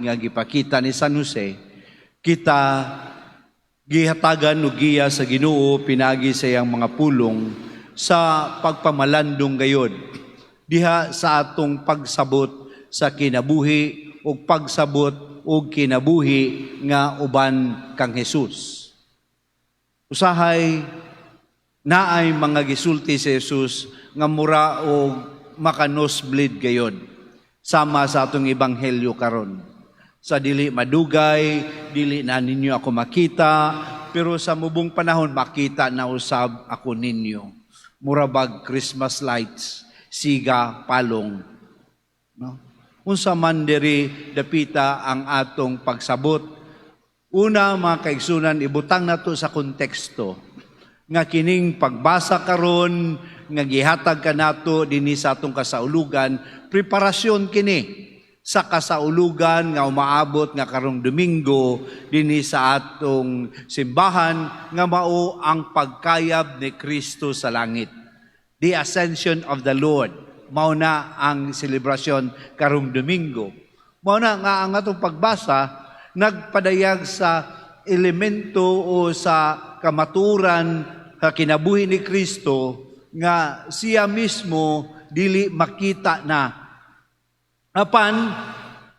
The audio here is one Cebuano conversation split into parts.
nga gipakita ni San Jose, kita gihatagan og giya sa Ginoo pinagi sa iyang mga pulong sa pagpamalandong gayod diha sa atong pagsabot sa kinabuhi ug pagsabot og kinabuhi nga uban kang Jesus. Usahay naay mga gisulti si Jesus nga mura og maka-nosebleed gayod, sama sa atong ebanghelyo karon. Sa dili madugay, dili na ninyo ako makita, pero sa mubong panahon makita na usab ako ninyo. Mura bag Christmas lights, siga palong. No? Unsa man diri dapita ang atong pagsabot? Una, mga kaigsunan, ibutang nato sa konteksto nga kining pagbasa karon nga gihatag kanato dinhi sa atong kasaulugan, preparasyon kini sa kasaulugan nga umaabot nga karong Domingo dinhi sa atong simbahan, nga mao ang pagkayab ni Kristo sa langit. The Ascension of the Lord. Mao na ang selebrasyon karong Domingo. Mao na nga ang atong pagbasa nagpadayag sa elemento o sa kamaturan sa kinabuhi ni Kristo nga siya mismo dili makita na. Apan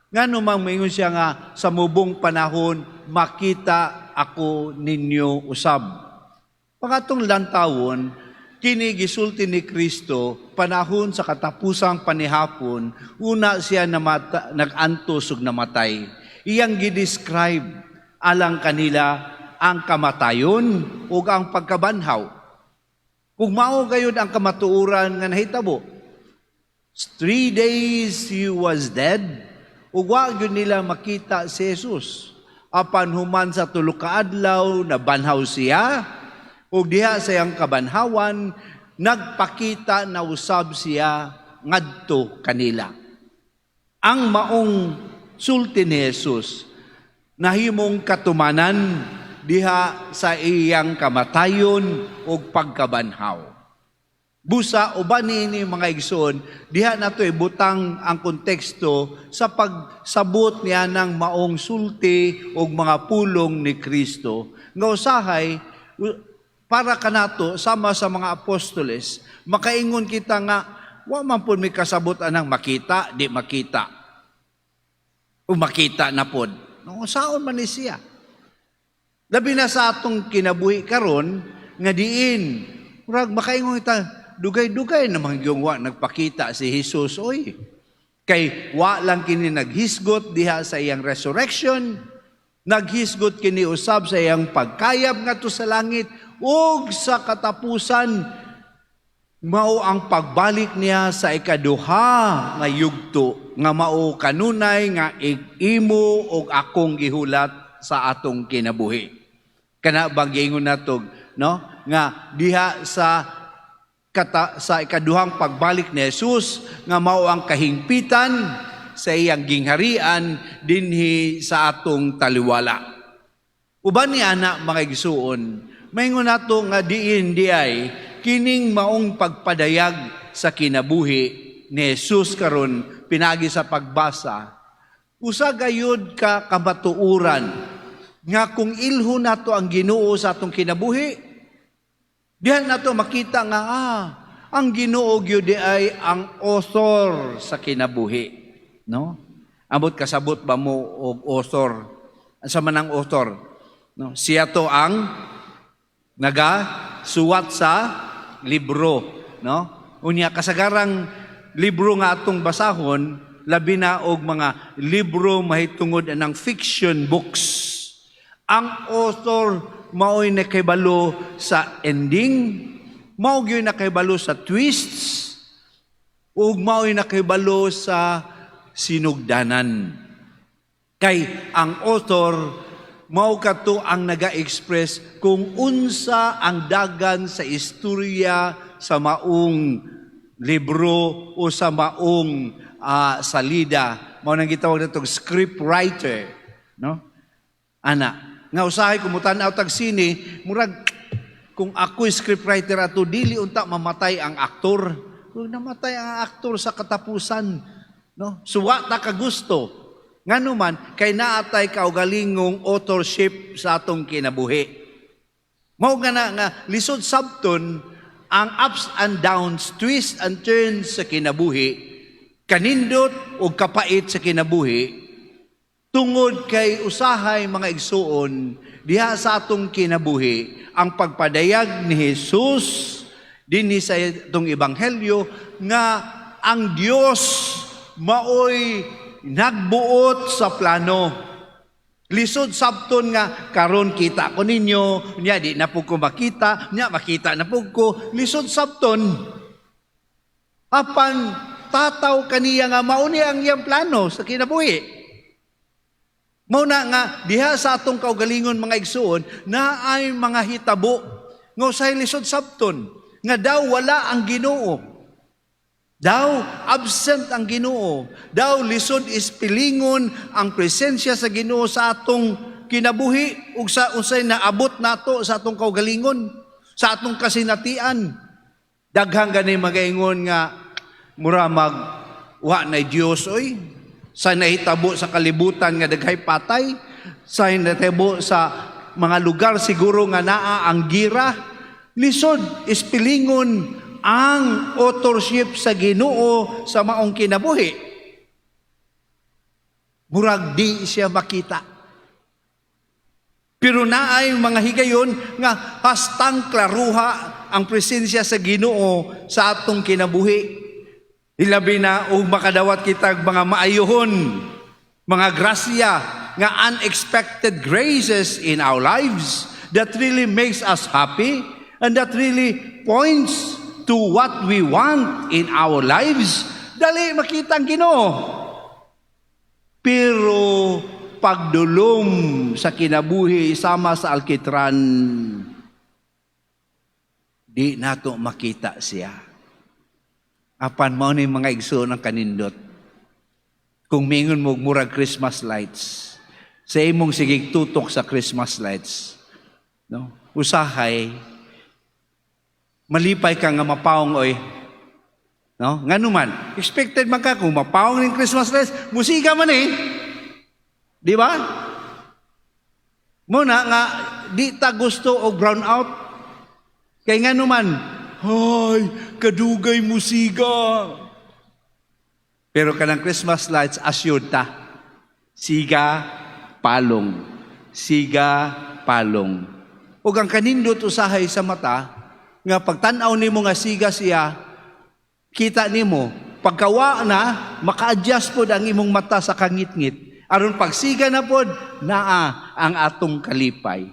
ngano mang maingon siya nga sa mubong panahon makita ako ninyo usab? Pangatong lantawon, kini gisulti ni Kristo panahon sa katapusang panihapon, una siya namata, nag-antos ug namatay. Iyang gi-describe alang kanila ang kamatayon ug ang pagkabanhaw. Kung mao gayud ang kamatuoran nga nahitabo, 3 days he was dead, ug wa gyud nila makita si Jesus. Apan human sa tulo ka adlaw, nabanhaw siya, ug diha sa iyang kabanhawan, nagpakita na usab siya ngadto kanila. Ang maong sulti ni Jesus nahimong katumanan diha sa iyang kamatayon ug pagkabanhaw. Busa uban niini, mga igsoon, diha nato ibutang ang konteksto sa pagsabot niya ng maong sulti ug mga pulong ni Kristo. Nga usahay para kanato, sama sa mga apostoles, makaingon kita nga wa man pud may kasabot anang makita, di makita. O makita na pod. No, saon man ni siya? Labi na sa atong kinabuhi karon nga diin murag makaingon kita, dugay-dugay namang yung wa nagpakita si Jesus, oy. Kay wa lang kini naghisgot diha sa iyang resurrection, naghisgot kini usab sa iyang pagkayab ngadto sa langit ug sa katapusan mao ang pagbalik niya sa ikaduha nga yugto nga mao kanunay nga imo ug akong gihulat sa atong kinabuhi. Kana bang giingon nato, no, nga diha sa kata, sa ikaduhang pagbalik ni Jesus nga mao ang kahingpitan sa iyang gingharian dinhi sa atong taliwala. Uban ni ana, mga igsuon, maingon nato nga diin di ay kining maong pagpadayag sa kinabuhi ni Jesus karon pinagi sa pagbasa, usa gayud ka kamatuoran nga kung ilho nato ang Ginoo sa atong kinabuhi, dihan nato makita nga ang Ginoo gyud di ay ang author sa kinabuhi, no? Amot kasabot ba mo og author? Asa man ang author, no? Siya to ang naga suwat sa libro, no? Unya kasagarang libro nga atong basahon, labi na og mga libro mahitungod anang fiction books, ang author mao'y nakibalo sa ending, mao gyud nakibalo sa twists, ug mao'y nakibalo sa sinugdanan. Kay ang author mao kato ang naga-express kung unsa ang dagan sa istorya sa maong libro o sa maong salida. Mao nang gitawag natong script writer, no? Ana, nga usahay kung mutan-aw tag sine, murag kung ako script writer ato, dili unta mamatay ang aktor. Kung namatay ang aktor sa katapusan, no? Suwa ta ka gusto. Ngano man, kay naa tay kaugalingong authorship sa atong kinabuhi. Mao nga na nga lisod sabton ang ups and downs, twists and turns sa kinabuhi, kanindot o kapait sa kinabuhi, tungod kay usahay, mga igsuon, diha sa atong kinabuhi, ang pagpadayag ni Jesus dinhi sa itong ebanghelyo nga ang Dios maoy nagbuot sa plano. Lisod sabton nga karon kita ko ninyo, nya di na pud ko makita, nya makita na pud ko, lisod sabton. Apan tataw kaniya nga mao ni ang iyang plano sa kinabuhi. Mao na nga diha sa atong kaugalingon, mga igsuon, naay mga hitabo nga usahay lisod sabton nga daw wala ang Ginoo. Daw absent ang Ginoo. Daw lisod ispilingon ang presensya sa Ginoo sa atong kinabuhi ug sa unsay naabot nato sa atong kaugalingon, sa atong kasinatian. Daghang gani magaingon nga mura mag wa na Dios oy, sa nahitabo sa kalibutan nga daghay patay, sa nahitabo sa mga lugar siguro nga naa ang gira. Lisod ispilingon ang authorship sa Ginoo sa maong kinabuhi. Murag di siya makita. Pero naay mga higayon nga hastang klaruha ang presensya sa Ginoo sa atong kinabuhi. Ilabi na og makadawat kitag mga maayuhon, mga grasya nga unexpected graces in our lives that really makes us happy and that really points to what we want in our lives. Dali makita ang Ginoo. Pero pagdulom sa kinabuhi sama sa alkitran, di nato makita siya. Apan mao ni, mga igsoon, ang kanindot. Kung mingon mo murag Christmas lights, sa imong sigig tutok sa Christmas lights, no? Usahay malipay ka nga mapawong oy. No? Ngano man, expected man ka kung mapawong ning Christmas lights, musiga man eh. Di ba? Muna nga di ta gusto og brown out. Kay ngano man, hay, kadugay musiga. Pero kanang Christmas lights, assured ta. Siga palong. Siga palong. Ug ang kanindot usahay sa mata nga pagtan-aw nimo nga siga siya, kita nimo, pagkawa na, maka-adjust pod ang imong mata sa kangitngit. Aron pagsiga na pod, naa ang atong kalipay.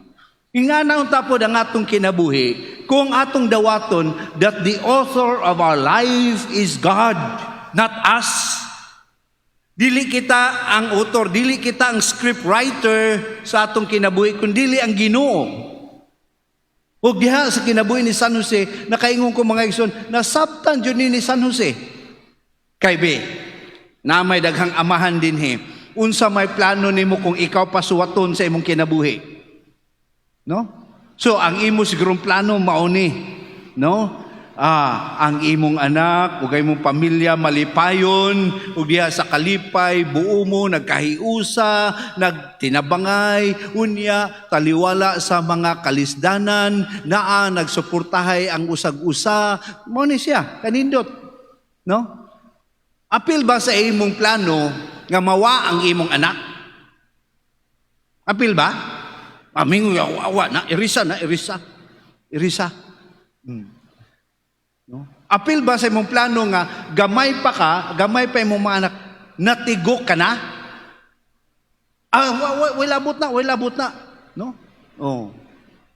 Ingana unta pod ang atong kinabuhi kung atong dawaton that the author of our life is God, not us. Dili kita ang author, dili kita ang script writer sa atong kinabuhi, kundi ang Ginoo. Ug diha sa kinabuhi ni San Jose, nakaingon ko, mga igsoon, nasabtan jud ni San Jose. Kay be, na may daghang amahan dinhi. Unsa may plano nimo kung ikaw pasuwaton sa imong kinabuhi? No? So ang imo sigurong plano mao ni, no? Ang imong anak ug imong pamilya malipayon ug diha sa kalipay buo mo nagkahiusa, nagtinabangay, unya taliwala sa mga kalisdanan, naa nagsuportahay ang usag-usa. Mao ni siya kanindot, no? Apil ba sa imong plano nga mawa ang imong anak? Apil ba? Aming awa na irisa na irisa irisa. No? Apil ba sa imong plano nga gamay pa ka, gamay pa imong mga anak, natigok ka na? Ah, wa, wa, wala abot na, wala abot na. No? Oh.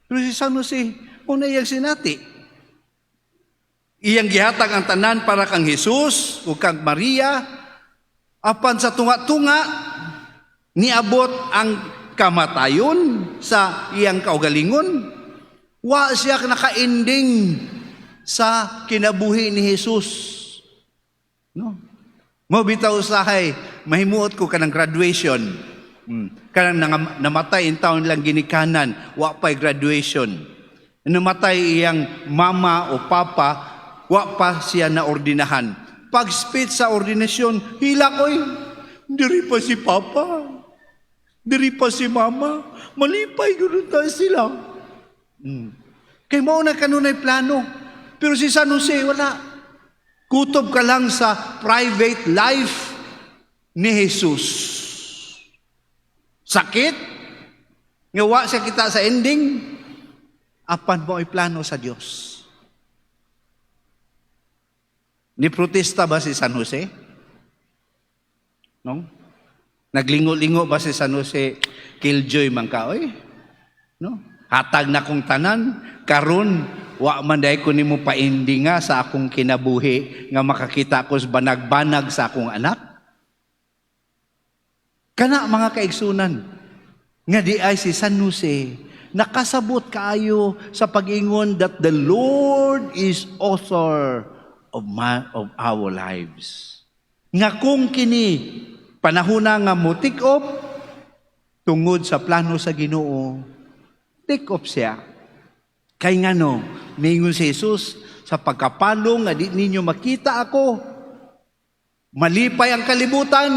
Pero si San Jose, una iyang sinati. Iyang gihatag ang tanan para kang Jesus ug kang Maria, apan sa tunga-tunga niabot ang kamatayon sa iyang kaugalingon. Wa siya naka-ending sa kinabuhi ni Jesus. No? Mo bitaw usahay, mahimuot ko kanang graduation. Kanang namatay in taon lang ginikanan, wa pa'y graduation. Namatay iyang mama o papa, wa pa siya na ordinahan. Pag speech sa ordinasyon, hilak oy. Diri pa si Papa. Diri pa si Mama. Malipay gyud ta sila. Kay mao na kanunay plano. Pero si San Jose, wala. Kutob ka lang sa private life ni Jesus. Sakit. Nga wa siya kita sa ending. Apan mao'y plano sa Dios. Ni protesta ba si San Jose? No? Naglingo-lingo ba si San Jose, "Killjoy man ka, oy"? No? "Hatag na kong tanan, karon wa man diay ko nimo paendinga sa akong kinabuhi nga makakita ko sa banag-banag sa akong anak." Kana, mga kaigsunan, nga diay si San Jose nakasabot kaayo sa pag-ingon that the Lord is author of our lives. Nga kung kini panahona nga mo take off tungod sa plano sa Ginoo, take off siya. Kay ngano, mingon si Jesus, "Sa pagkapalong nga di ninyo makita ako, malipay ang kalibutan,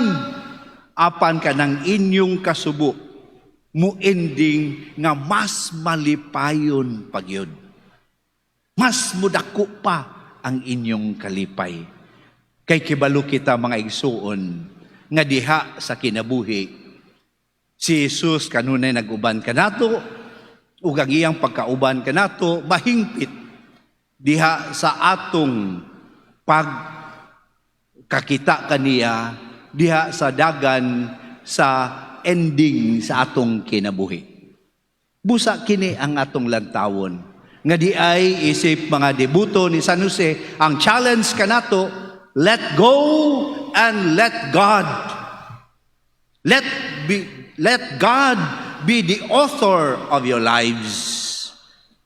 apan kanang inyong kasubo mo ending nga mas malipayon pagyud. Mas mudako pa ang inyong kalipay." Kay kibalo kita, mga igsuon, nga diha sa kinabuhi, si Jesus kanunay nag-uban kanato, ug ang iyang pagkauban kanato mahingpit diha sa atong pagkakita kaniya diha sa dagan sa ending sa atong kinabuhi. Busa kini ang atong lantawon. Nga diay isip mga deboto ni San Jose, ang challenge kanato, let go and let God. Let God be the author of your lives.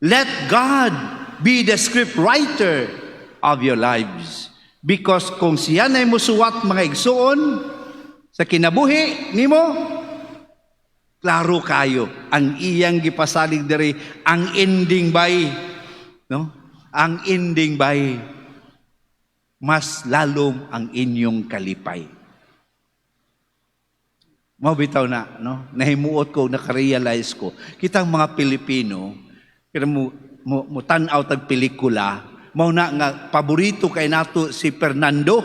Let God be the script writer of your lives. Because kung siya na'y musuwat, mga igsuon, sa kinabuhi nimo, klaro kayo ang iyang gipasalig diri, ang ending bay, no? Ang ending bay, mas lalom ang inyong kalipay. Mao bitaw na, no? Nahimuot ko, naka-realize ko, kitang mga Pilipino, kaya mo tan-aw tag pelikula, mao na nga paborito kay nato si Fernando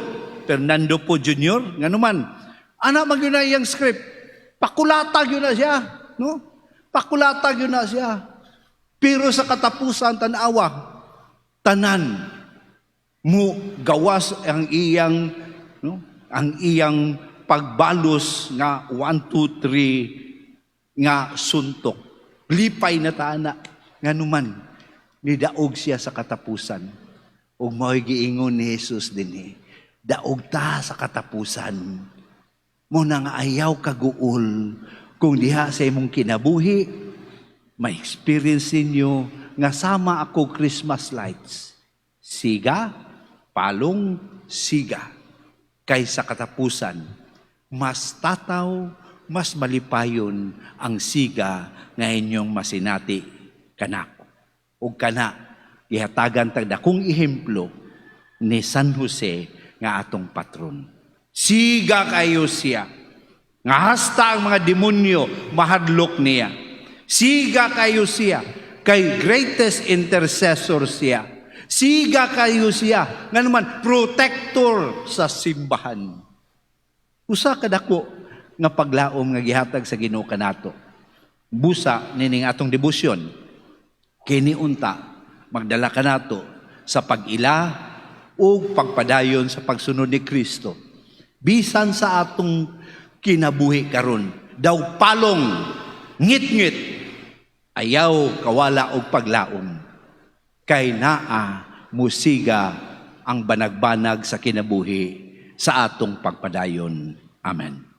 Poe Jr., ngano man, ana man gyud na iyang script. Pakulata gyud na siya, no? Pakulata gyud na siya. Pero sa katapusan, tanawa, tanan mo gawas ang iyang, no, ang iyang pagbalos nga 1 2 3 nga suntok. Lipay na ta ana, nganuman nidaog siya sa katapusan. Ug mao'y giingon ni Jesus dinhi. Daog ta sa katapusan. Mao na nga ayaw kaguol kung diha sa imong kinabuhi may experience ninyo nga sama ako Christmas lights. Siga, palong, siga. Kay sa katapusan, mas tataw, mas malipayon ang siga nga inyong masinati kanako. Ug kana, gihatagan tag dakong ehemplo ni San Jose nga atong patron. Siga kayo siya. Nga hasta ang mga demonyo mahadlok niya. Siga kayo siya. Kay greatest intercessor siya. Siga kayo siya. Nga naman, protector sa simbahan. Usa ka dako nga paglaom nga gihatag sa Ginoo kanato. Busa nining atong debosyon. Kini unta magdala kanato sa pag-ila ug pagpadayon sa pagsunod ni Kristo. Bisan sa atong kinabuhi karon, daw palong ngit-ngit, ayaw kawala og paglaom. Kay naa musiga ang banag-banag sa kinabuhi sa atong pagpadayon. Amen.